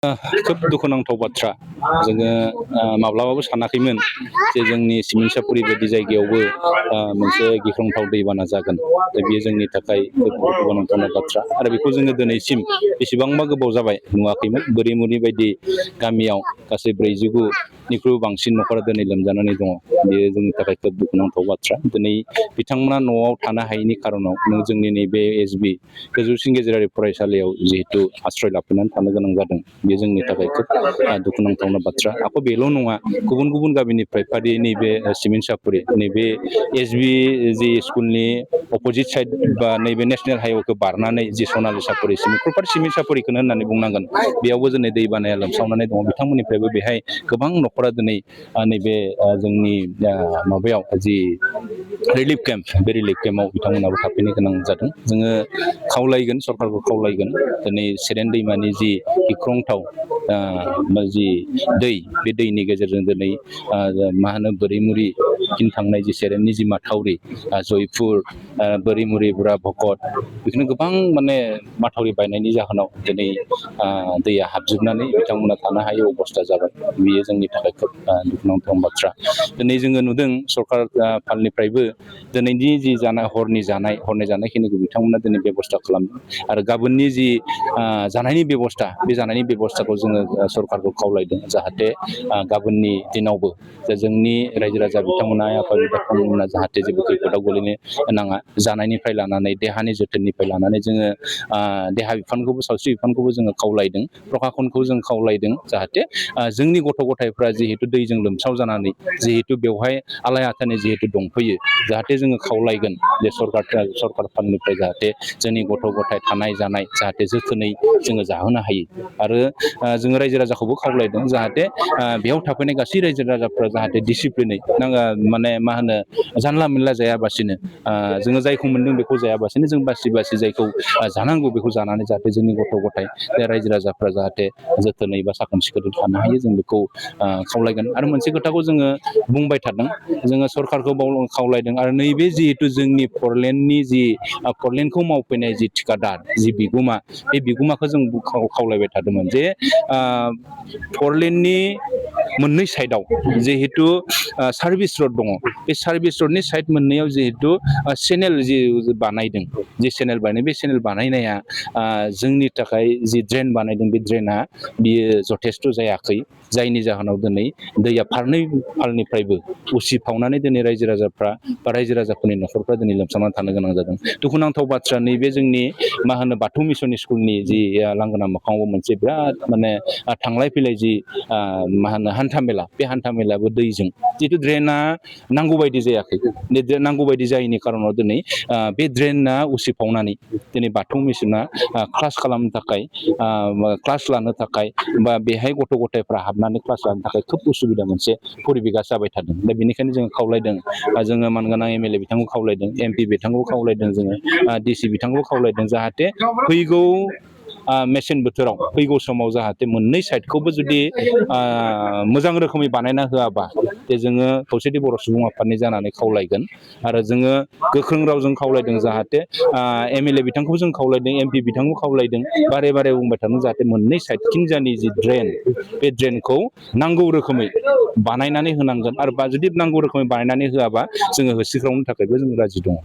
खोब दुखुनांथाव बाथ्रा जोङो माब्लाबाबो सानाखैमोन जे जोंनि सिमोनसापुरि बायदि जायगायावबो मोनसे गिख्रंथाव दैबाना जागोन। दा बेयो जोंनि थाखाय खोब दुखुनांथाव बाथ्रा आरो बेखौ जोङो दिनैसिम बेसेबांबा गोबाव जाबाय नुवाखैमोन। बोरिमुरि बायदि गामियाव गासै 49निख्रुइबो बांसिन न'खरा दिनै लोमजानानै दङ। बेयो जोंनि थाखाय खोब दुखुनांथाव बाथ्रा। दिनै बिथांमोना न'आव थानो हायैनि खारनाव जोंनि नैबे एसबि गोजौसिन गेजेरारि फरायसालियाव जिहेतु आश्रय लाफैनानै थानो गोनां जादों। बे जोंनि थाखाय खोब दुखुनांथावना बाथ्रा। आख' बेल' नङा, गुबुन गुबुन गामिनिफ्राय फारि नैबे सिमोनसापुरि नैबे एसबि जि स्कुलनि अपजिट साइड बा नैबे नेसनेल हाइवेखौ बारनानै जि सनालि सापरिसिम प्रपार सिमोनसापुरिखौनो होननानै बुंनांगोन। बेयावबो दिनै दै बानाया लोमसावनानै दङ। बिथांमोननिफ्रायबो बेहाय गोबां न'खरा दिनै नैबे जोंनि माबायाव जि रिलिफ केम्प, बे रिलिफ केम्पआव बिथांमोनाबो थाफैनो गोनां जादों। जोङो खावलायगोन, सरकारखौ खावलायगोन, दिनै सेरेन दैमानि जि गिख्रंथाव जि दै, बे दैनि गेजेरजों दिनै बोरिमुरिथिं थांनाय जि सेरेननि जि माथावरि, जयपुर, बोरिमुरि, बुरा भकत, बिदिनो गोबां माथावरि बायनायनि जाहोनाव दिनै दैया हाबजोबनानै बिथांमोना थानो हायै अबस्था जाबाय। बेयो जोंनि थाखाय खोब दुखुनांथाव बाथ्रा। दिनै जोङो नुदों सरकार फालनिफ्रायबो दिनैनि जि हरनि जानायखिनिखौ बिथांमोना दिनै बेब'स्था खालामदों आरो गाबोननि जि जानायनि बेब'स्था, बे जानायनि बेब'स्थाखौ जोङो सरकारखौ खावलायदों जाहाथे गाबोननि दिनावबो जे जोंनि रायजो राजा बिथांमोना, आइ आफा बिथांमोना जाहाथे जेबो खैफोदाव गोलैनो नाङा। जानायनिफ्राय लानानै देहानि जोथोननिफ्राय लानानै जोङो देहा बिफानखौबो, सावस्रि बिफानखौबो जोङो खावलायदों, प्रखाखनखौ जों खावलायदों जाहाथे जोंनि गथ' गथायफ्रा जिहेतु दैजों लोमसाव जानानै जिहेतु बेवहाय आलाय आथानि जिहेतु दंफैयो, जाहाथे जोङो खावलायगोन जे सरकार फालनिफ्राय जाहाथे जोंनि गथ' गथाय थानाय जानाय जाहाथे जोथोनै जोङो जाहोनो हायो। आरो जोङो रायजो राजाखौबो खावलायदों जाहाथे बेयाव थाफैनाय गासै रायजो राजाफ्रा जाहाथे डिसिप्लिनै जानला मोनला जायाबासिनो, जोङो जायखौ मोन्दों बेखौ जायाबासिनो जों बासि बासि जायखौ जानांगौ बेखौ जानानै जाहाथे जोंनि गथ' गथाय रायजो राजाफ्रा जाहाथे जोथोनै बा साखोन सिखोनै थानो हायो, जों बेखौ खावलायगोन। आरो मोनसे खोथाखौ जोङो बुंबाय थादों, जोङो सरकारखौ खावलायदों आरो नैबे जिहेतु जोंनि फरलेनखौ मावफैनाय जि थिकादार, जि बिगोमा, बे बिगोमाखौ जों खावलायबाय थादोंमोन जे फरलेननि मोननै साइडआव जिहेतु सार्भिस रड दङ, बे सार्भिस रडनि साइड मोननैयाव जिहेतु चेनेल जि बानायदों, जि चेनेल बानायदों, बे चेनेल बानायनाया जोंनि थाखाय जि ड्रेन बानायदों, बे ड्रेना बियो जथेस्थ' जायाखै। जायनि जाहोनाव दिनै दैया फारनै फालनिफ्रायबो उसिफावनानै दिनै रायजो राजाफ्रा बा रायजो राजाफोरनि न'खरफ्रा दिनै लोमसावनानै थानो गोनां जादों। दुखुनांथाव बाथ्रा, नैबे जोंनि बाथौ मिसन स्कुलनि जि लांगोना मोखाङाव मोनसे बिराद थांलाय फैलाय जि हान्था मेला, बे हान्था मेलायाबो दैजों जिहेतु ड्रेना नांगौ बायदि जायाखै। नांगौ बायदि जायैनि खारनाव दिनै बे ड्रेना उसिफावनानै दिनै बाथौ मिसना क्लास खालामनो थाखाय, क्लास लानो थाखाय, बा बेहाय गथ' गथायफ्रा हाबनानै क्लास लानो थाखाय खोब उसुबिदा मोनसे परिबेकआ जाबाय थादों। दा बेनिखायनो जोङो खावलायदों, जोङो मानगोनां एमएलए बिथांखौ खावलायदों, एमपि बिथांखौ खावलायदों, जोङो डिसि बिथांखौ खावलायदों जाहाथे फैगौ मेसें बोथोराव, फैगौ समाव जाहाथे मोननै साइडखौबो जुदि मोजां रोखोमै बानायना होआबा, जे जोङो खौसेथि बर' सुबुं आफादनि जानानै खावलायगोन आरो जोङो गोख्रों रावजों खावलायदों जाहाथे एमएलए बिथांखौ जों खावलायदों, एमपि बिथांखौ खावलायदों, बारे बारे बुंबाय थादों जाहाथे मोननै साइडथिंजानि जि ड्रेन, बे ड्रेनखौ नांगौ रोखोमै बानायनानै होनांगोन आरो जुदि नांगौ रोखोमै बानायनानै होआबा जोङो होसिख्रावनो थाखायबो जों राजि दङ।